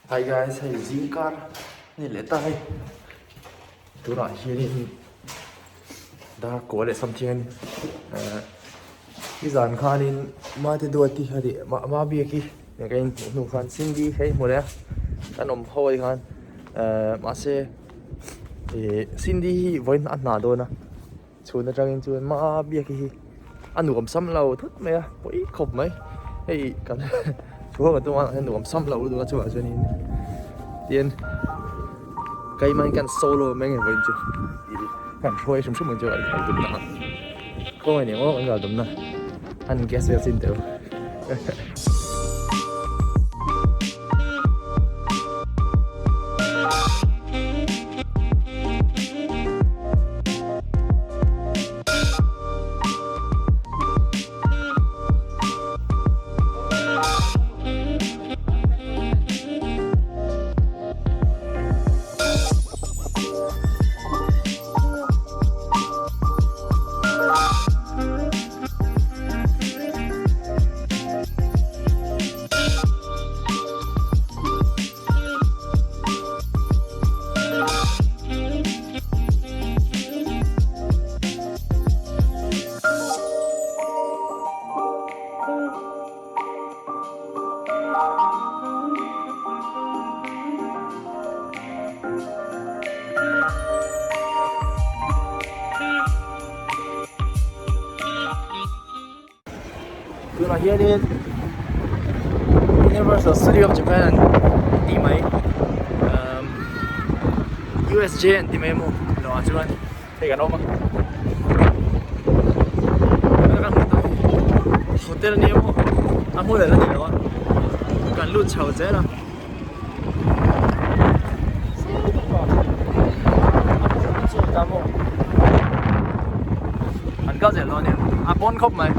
Hi guys hei zingkar ni leh ta hei tunah hianin dar kua leh something a ni ahh nizan khanin mate duati a tih ma biak hi ka inhmuh hnu khan Cindy kha i hmu leh a kan awm ho ai khan ahh mahse ih Cindy hi vawiin a hna dawn a. Chhun atangin chuan ma biak hi a nuam sam lo thut mai a pawi khawp mai hei kan chhuak a tumah hian nuam sam lo lutuk a chhuah chuanin tin keimah in kan solo mai nge vawiin chu kan hruai hrim hrim ang chu kan tum na khawngaih nen aw kan kal tum na an guess vel chin teh u. Tunah hianin Universal Studio of Japan an tih mai umm USJ an ti mai emaw lohah chuan hei kan awm a hotel a ni emaw a hmun a la ni lo a kan lut chho zel a. An kal zel dawn nia a pawn khawp mai.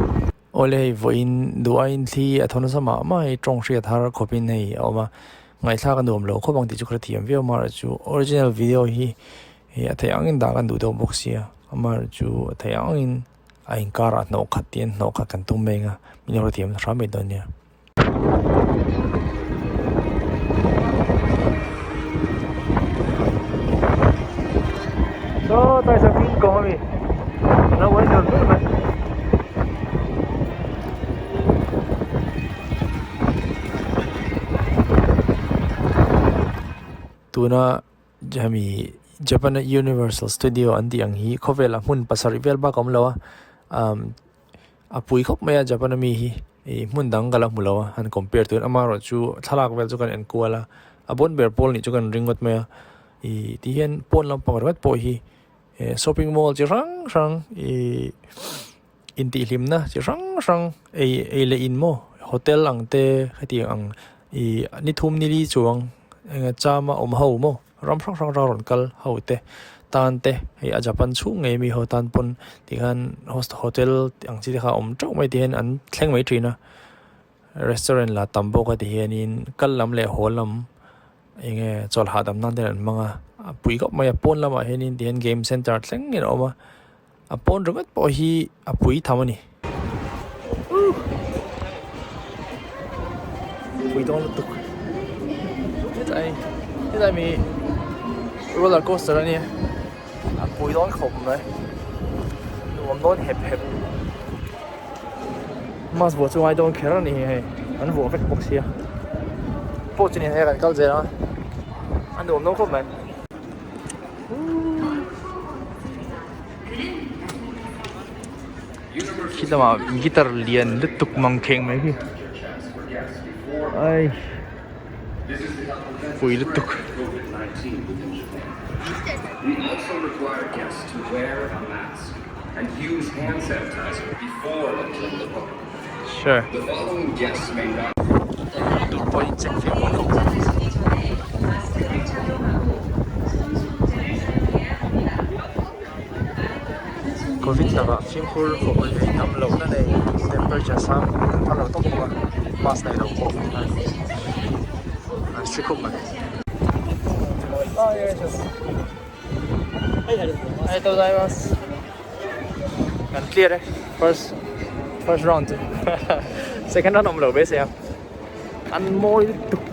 Awle hei vawiin duh aiin thli a thaw nasa mah mah hei tawng hriat har khawpin hei a awm a ngaihthlak a nuam lo khawp ang tih chu ka hrethiam viau amaherawhchu original video hi hei a theih angin dah kan duh deuh bawk sia amaherawhchu a theih angin a inkarah hnawh khat tiin hnawh khat kan tum mai ang a min lo hrethiam hram mai dawn nia. Saw tai saw king kong ami lo uai dun dun mai tuna hemi Japan a Universal Studio an tih ang hi khawvelah hmun pasarih vel bak a awm lo a umm a pui khawp mai a Japan ami hi ih hmun dang ka la hmu lo a han compare tur amaherawh chu thlalak vel chu kan en kual a a bawn ber pawl nih chu kan ring ngawt mai a ih ti hian pawn lampang ringawt pawh hi eh shopping mall chi hrang hrang ih intihhlimna chi hrang hrang ei ei leh in maw hotel ang te hetiang ang ih ni thum ni li chuang eng chama awm ho maw. Ram hrang hrang ram rawn kal ho te tan te hei a Japan chhung ngei mi ho tan pawn tikhan host hotel ang chi te kha a awm teuh mai tihian an thleng mai thin a restaurant lah tam bawk a tihianin kal lam leh haw lam eng nge chawlh hahdam nan ten an hmang a a pui khawp mai a pawn lamah hianin tihian game center thleng in a awm a a pawn ringawt pawh hi a pui tham a ni. Pui dawn lutuk hetlai hetlai mi roller coaster ania a pui dawn khawp mai nuam dawn hep hep mask vuah chu ngai dawn kher ani hei an vuah vek bawk sia pawh chu ni hei kan kal zel a a nuam dawn khawp mai. Khi lamah guitar lian lutuk mang kheng mai hi ai pui lutuk. Sure. Tur pawh in check fek mai khawp. Covid lakah fimkhur khawp a ni dam lohna nei temperature sang kan phal lo tawp bawk a mask nei lo pawh an hre khawp mai. Kan clear e first first round chu second round awm lo ve se a an mawi lutuk.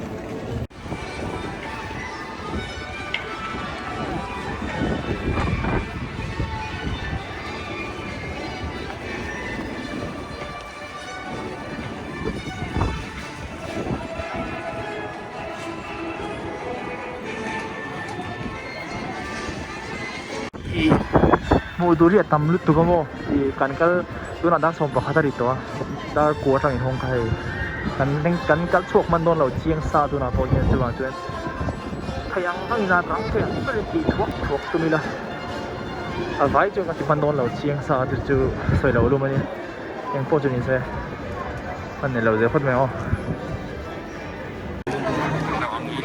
Hmuh tur hi a tam lutuk a maw ih kan kal tunah dar 11 a ri tawh a dar kua atangin hawng kha hei kan kan kal chhuak hman dawn lo chiang sa tunah pawh hian chuvang chuan thei ang ang ina rang thei ang berin tih thuak thuak tum ila a vai chuan ka ti hman dawn lo chiang sa chu chu sawi lo lum a nia eng pawh chu ni se hman ni lo zia phawt mai ang aw.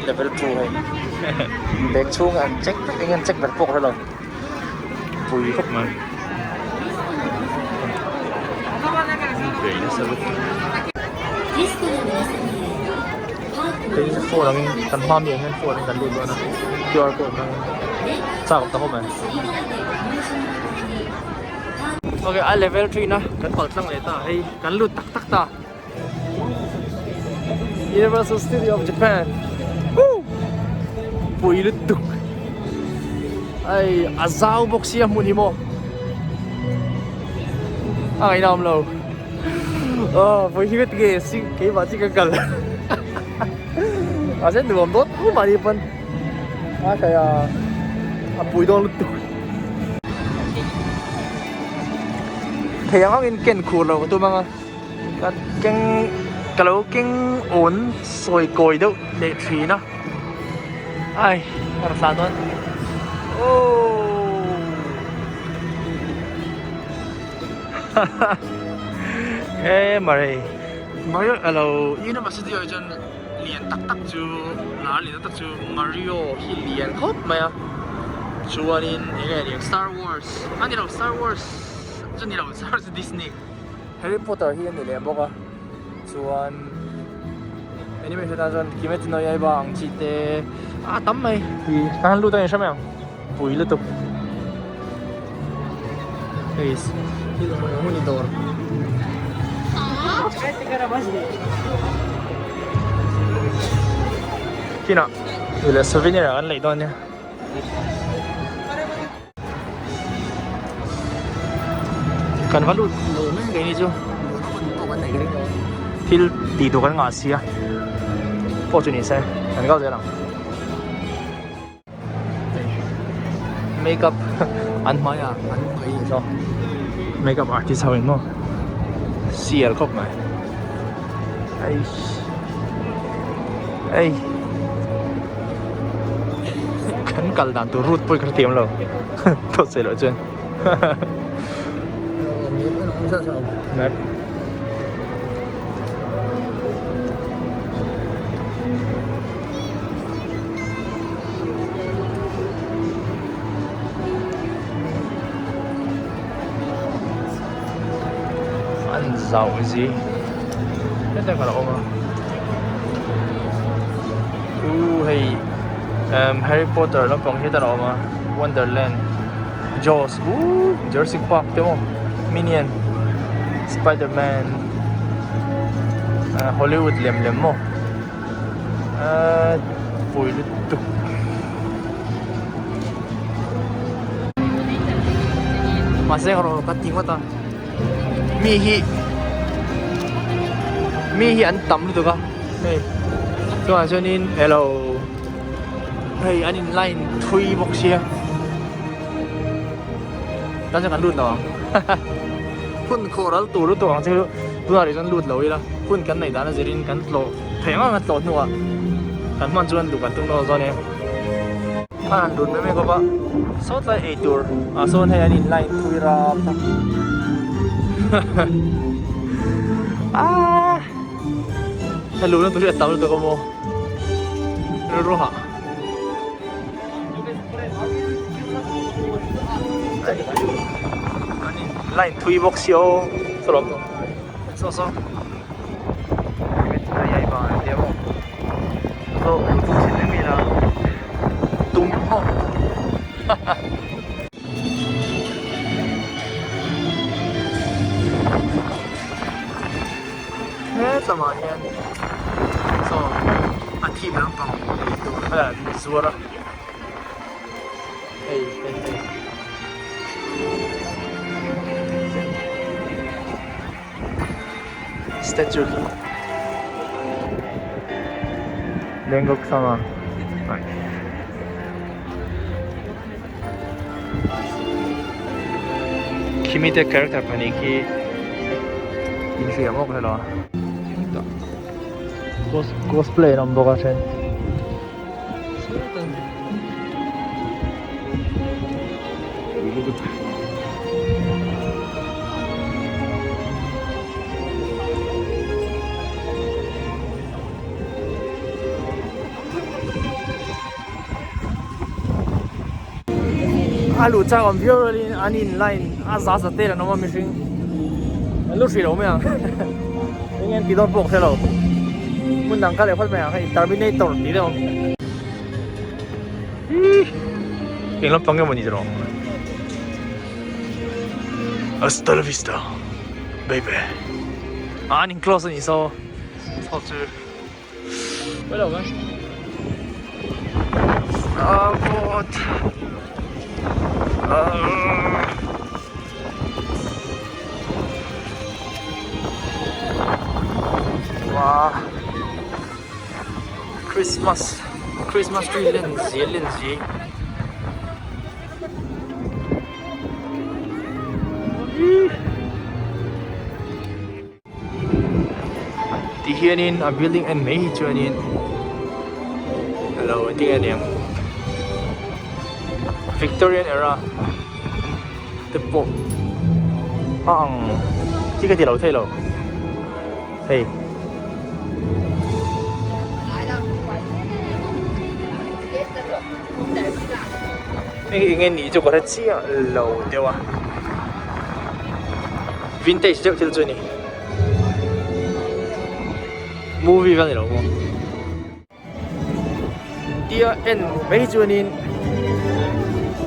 Level 2 hei bag chhung an check vek eng an check ber pawh ka hre lo pui khawp mai bei nasa lutuk hei phone angin kan hma mi ang hian phone in kan lut dawn a qr code hmangin chak awm ta khawp mai ok a level 3 na kan pal tlang leh ta hei kan lut tak tak ta. Universal Studio of Japan Woo! Pui lutuk Ai a zau bawk sia hmun hi maw A ngaihna awm lo Aw vawi hi vek nge sing keimah chi ka kal Mahse nuam dawn tho mahni pawn A hrai a a pui dawn lutuk Thei ang angin ken khur lo ka tum ang a. Ka keng ka lo keng awn sawi kawi deuh leh thin a ai a rawn tlan dawn aww haha e mare Mario alo university ah chuan lian tak tak chu lar lian tak tak chu Mario hi lian khawp mai a chuanin enge niang Star Wars a ni lo Star Wars chu ni lo Star Wars chu Disney. Harry Potter hi a ni leh bawk a chuan animation ah chuan Kimetsu no Yaiba ang chi te a tam mai ih kan han lut a ni hre mai ang pui lutuk hei thil awm ang hun i dawr kinah leh souvenir ah kan lei dawn nia. Kan va lut lo mai mai ni chu thil tih tur kan ngah sia pawh chu ni se kan kal zel ang makeup an hmai ah an hnawih ni saw makeup artist ho in maw sial khawp mai eish ei kan kal dan tur route pawh hi ka hrethiam lo tawt sei loh chuan map an zauh zi hetiang ka lo awm a u hei emm Harry Potter lampang hi te a awm a Wonderland Jaws uuh Jurassic Park te maw Minion Spiderman ah Hollywood lem lem maw ahh pui lutuk. Mahse ka rawn ka ti ngawt a mi hi mi hi an tam lutuk a hei chungah chuanin hello hei an in line thui bawk sia tan chuan kan lut lo ang hun khawh ral tur lutuk ang chu tunah rih chuan lut lo ila hun kan neih dan a zirin kan tlawh theih ang ang a tlawh hnuah kan hman chuan duh kan tum dawn zawk ania. A han dun mai mai khawp a sawt lai ei tur ah sawn hei an in line thui rap a aaa hei luhna tur hi a tam lutuk a maw rilru hah an in line thui bawk si aw saw lawm tawh saw saw Hetlangah hian saw a thim lampang ei tur a zuar a hei hei hei. Statue khi Lengok sama Khimi te character pahnih khi inhria maw ka hrelo a. Cosplay an awm bawk a then. A luh chak awm viau rualin an in line a za za tel an awm a mihring an lu hrih lo mai ang eng nge an tih dawn pawh ka hre lo hmun dang kal leh phawt mai ang hei terminator tih te awm ih eng lampang nge maw ni tawh hasta la vista baby ah an in close a nih saw chho chu. A vawt Wow Christmas Christmas tree len zel len zel Ti hianin a building en mai hi chuanin alo engtin nge niang Victorian era te pawh a ang chi ka ti lo thei lo hei. Hei hi enge nih chu ka hre chiah lo deuh a vintage deuh thil chu a ni movie vel a ni lo maw tia en mai chuanin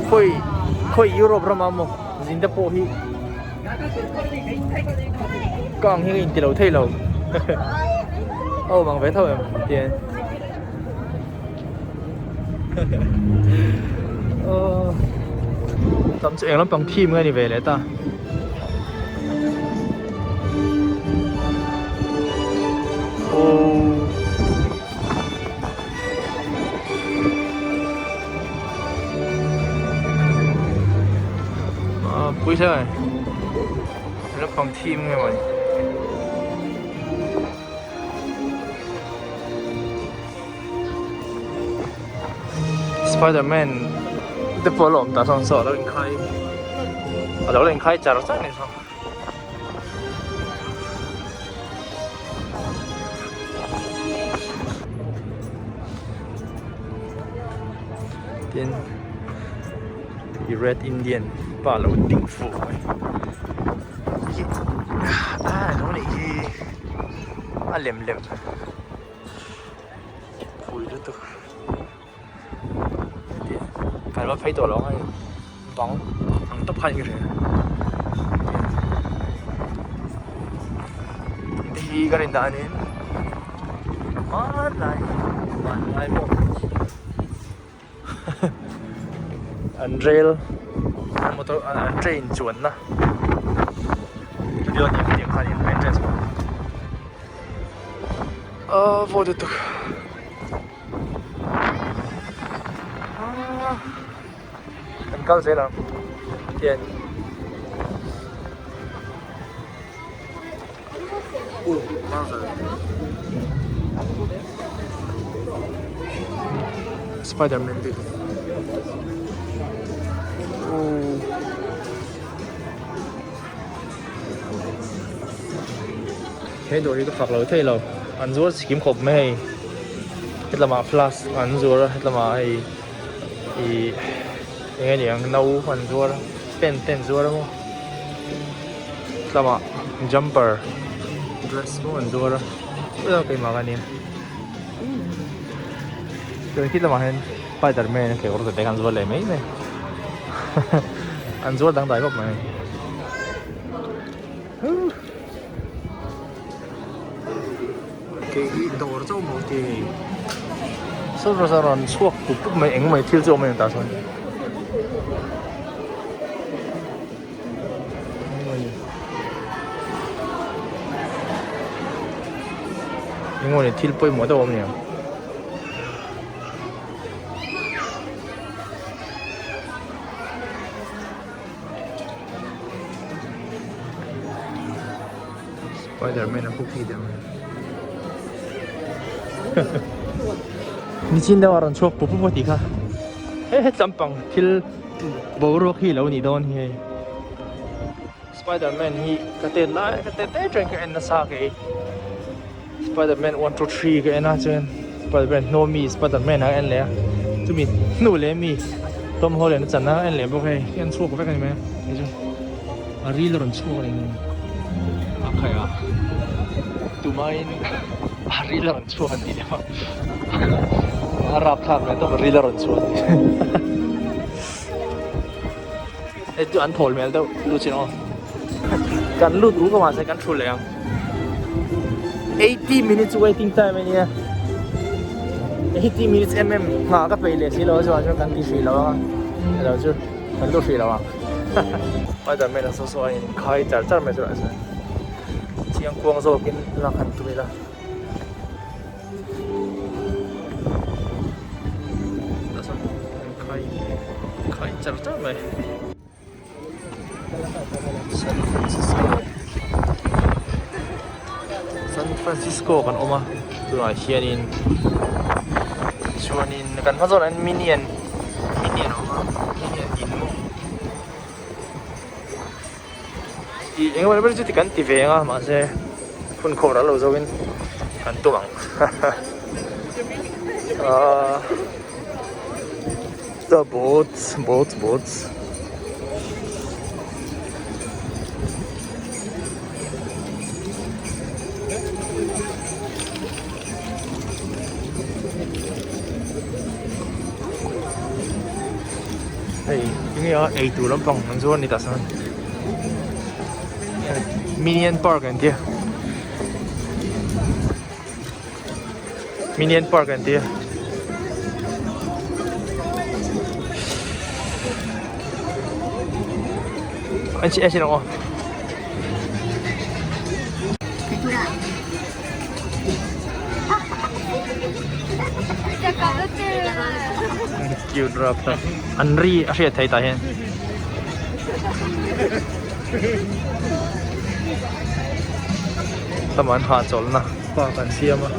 khawi khawi Europe ramah maw zin te pawh hi ka ang hi ka inti lo thei lo a awm ang ve tho em tian. Tam chu eng lampang theme nge ni ve leh ta. Oh. Ah, pui sai. Lampang theme nge mawni. Spiderman te pawh a lo awm tah sawn saw a lo inkhai a lo la inkhai char char a ni saw. Tin i red indian pa lo ding fuh mai a lo nih hi a lem lem. Pui lutuk kan va phei tawh lo ang hei bang ang tawp khan ka hria hei hi ka rin danin hmanlai hmanlai pawh an rail an motor an train chuanna video ni ang khan in entrance pawh ah vawt lutuk ah kan kal zel ang tian Spiderman bik oh he dawr hi ka fak lo thei lo an zuar chikim khawp mai hei hetlama flask an zuar a hetlama hei ih eng nge niang no an zuar a pen te an zuar a maw tlama jumper dress pawh an zuar a chuan keimah ka nia chuan khi lamah hian spiderman a kekawr te khan zuar leh mai mai an zuar dangdai khawp mai kei hi dawr chauh maw ti hei saw saw rawn chhuak pup pup mai eng mai thil chu awm a ni tah chuan. Engmawni thil pawimawh deuh a awm aniang. Spiderman a cookie deuh mai. Nichin deuh a rawn chhuak pup pup a tih kha. He he tlampang thil boruak hi lo nih dawn hi hei. Spiderman hi ka tet lai ka tet tet reng ka en nasa kei. Spiderman 1 2 3 ka en a chuan Spiderman hnu ami Spiderman a en leh a chumi hnu leh ami Tom Holland a chan a en leh bawk hei en chhuak vek a ni mai a hei chu a ril a rawn chhuak a ni a khai a tumahin a ril a rawn chhuak an tih leh a a rapthlak mai tawp a ril a rawn chhuak a ni hei chu an thawl hmel deuh lut chin aw kan lut ru ka mahse kan thu leh ang 80 minutes waiting time a nia 80 minutes mm nghah ka peih leh si lo chuan chuan kan ti hrih lo anga elo chu kan lut hrih lo ang Spiderman a saw saw a in khai char char mai chu chiang kuang zawkin lak han tum ila. Khai char char mai San Francisco San Francisco kan awm a tunah hianin chuanin kan hma zawnah hian minion minion a awm a minion in maw Ih eng emaw ber chu ti kan ti ve ang a mahse hun khawh ral lo zo in kan tum ang ahh the boats boats boats hei enge a eitur lampang an zuar ni tah sawn minion park an tia minion park an tia anh chị em xin không Cute rap tak. An ri a hriat thei tah hian. Tama an hahchawlhna park an siam a.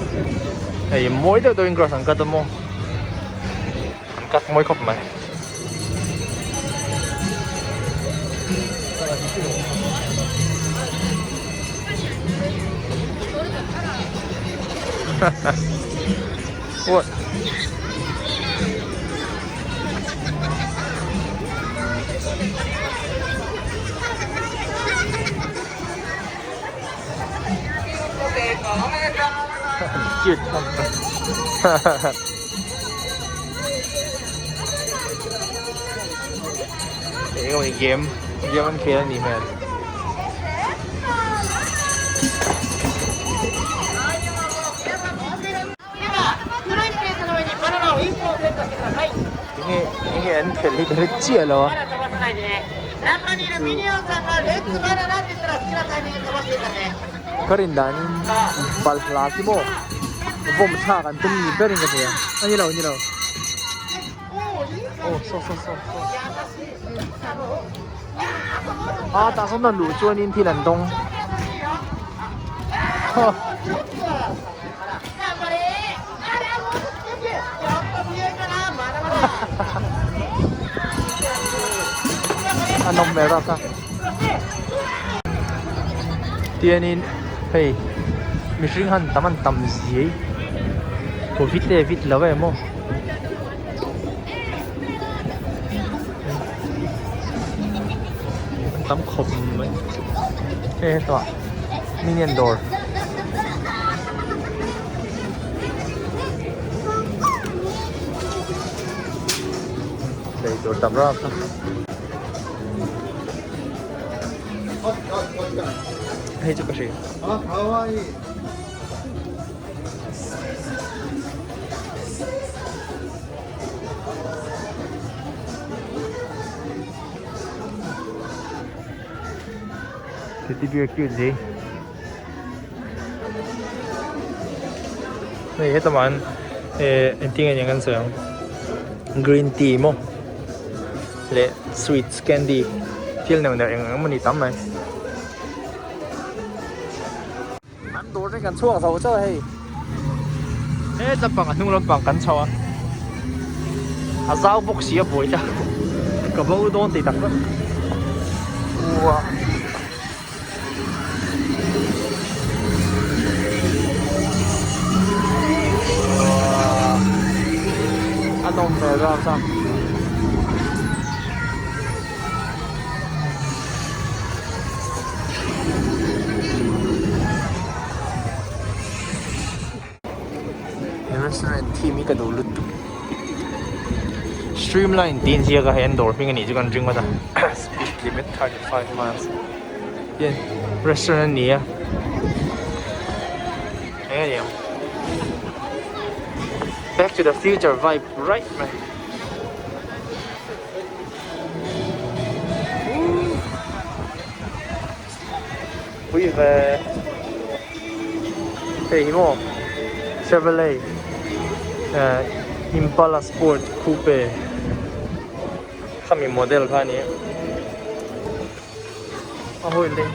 Hei mawi deuh deuhin grass an cut a maw. An cut mawi khawp mai. What? Cute. Eng emaw ni game game an khel a nih hmel. Enge enge an khelh hi ka hre chiah lo a. Ka rin danin balhla khi maw vawm thlak an tum ni berin ka hria a ni lo ni lo aw saw saw saw saw a tah sawn a luh chuanin thil an dawng a nawm hmel rak a tianin hei mihring han tam an tam ziai covid te vit lo em aw an tam khawp mai hei hetah minion dawr. Lei tur tam rap a. Hei chu ka hria. Teddy bear cute hle. Hei heta mah hian eh engtin nge ni ang kan sawi ang green tea maw leh sweets candy thil neuh neuh eng eng emaw ni tam mai. Dawr te kan chhuak zo chauh a hei. He lampang a hnung lampang kan chho a. A zau bawk si a buai ta. Ka bo dawn tih tak tak. Uah. A nawm hmel rap sa. He restaurant theme hi ka duh lutuk streamline tih a inziak a hei an dawr hming a nih chu kan ring ngawt a speed limit 35 miles hian restaurant a ni a eng a ni ang back to the future vibe right mai. Pui ve hei hi maw Chevrolet eh Impala Sport Coupe khami model kha a ni a a hawi leng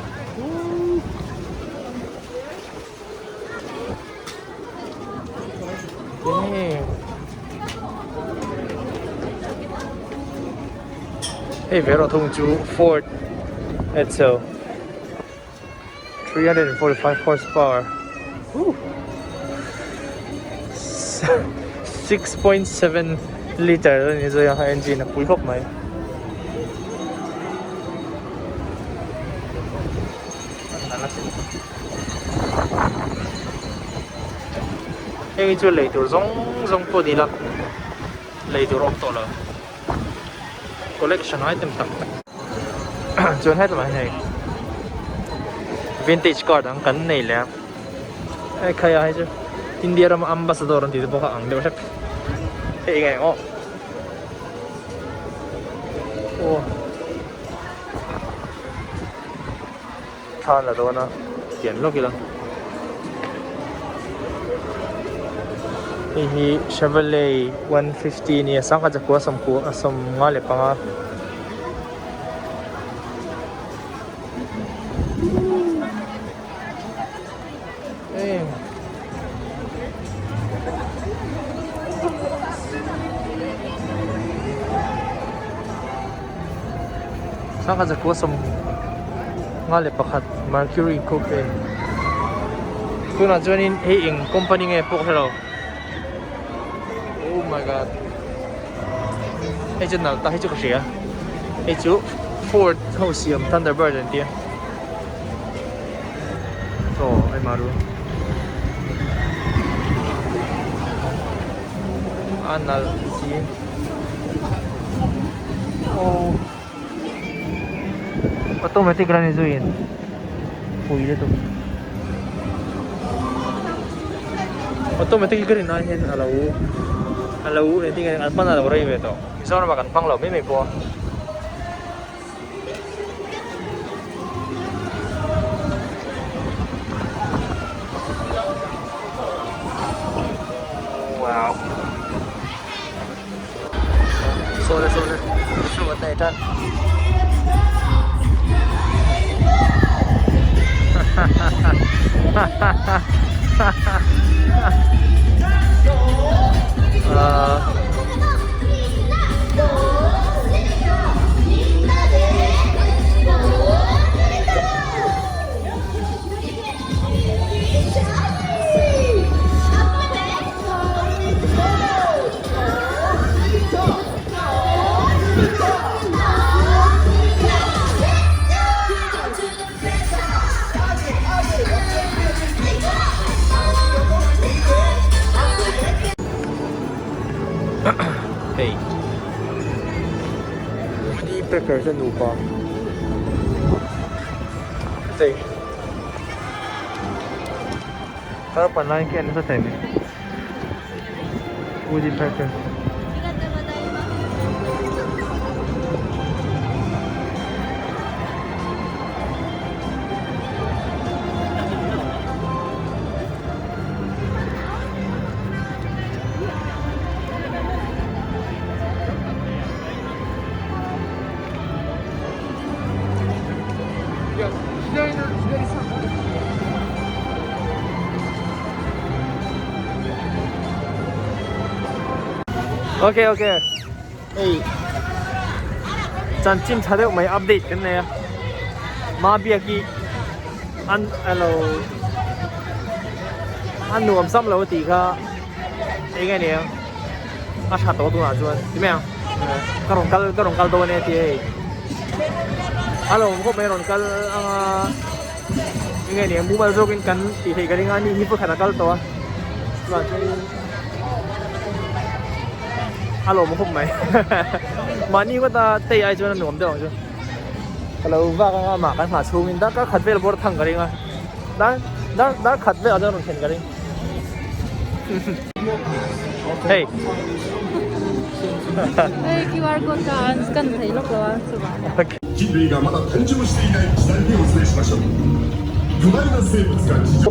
Hei ve erawh thung chu Ford Edsel 345 horsepower woo 6.7 liter a ni zui a engine a pui khawp mai. Heng hi chu lei tur zawng zawng pawh ni la lei tur awm tawh lo collection item tak tak chuan hetlai ah hian hei vintage car dang kan nei leh a hei khai ah hei chu India rama ambassador an tih te pawh kha ang deuh hlek hei eng eng aw aw. Thla la dawn a pian lawk ila hei hi Chevrolet 150 a nia sangha chakua sawmkua a sawmnga leh panga. Sangha zakua 51 Mercury Coupe tunah chuanin hei eng company nge pawh ka hrelo oh my god hei chu nalh tak hei chu ka hria hei chu Ford ho siam Thunderbird an tia. Aw ai maru a nalh si aw automatic la ni zuiin pui lutuk automatic ka rin ai hian alo alo engtin nge an hman alo rei ve tawh Mizoram ah kan hmang lo mai mai pawh a. Wow. Sorry, sorry. Sure, what they done. Uh, Hei Woody Pecker te nupa hei Tarpan lai khian nasa thei mai Woody Pecker. Ok ok hei chanchin tha deuh mai update kan nei a Mabiaki an alo a nuam sam lo tih kha eng nge nia a tha tawh tunah chuan ti mai ang ka rawn kal ka rawn kal dawn e a ti hei a lawm khawp mai a rawn kal anga eng nge nia mumal zawkin kan tih theih ka ring a ni hi pakhat a kal tawh a chuvang chuanin a lawm khawp mai mahni ngawta tei ai chuan a nuam deuh ang chu ka lo vak anga amah kan nghah chhungin darkar khat vel bawr thang ka ring a dar dar dar khat velah chuan rawn thlen ka ring hei Hei QR code kha an scan thei lawk lo a chuvang. 人類がまだ誕生していない時代にお連れしましょう巨大な生物が地上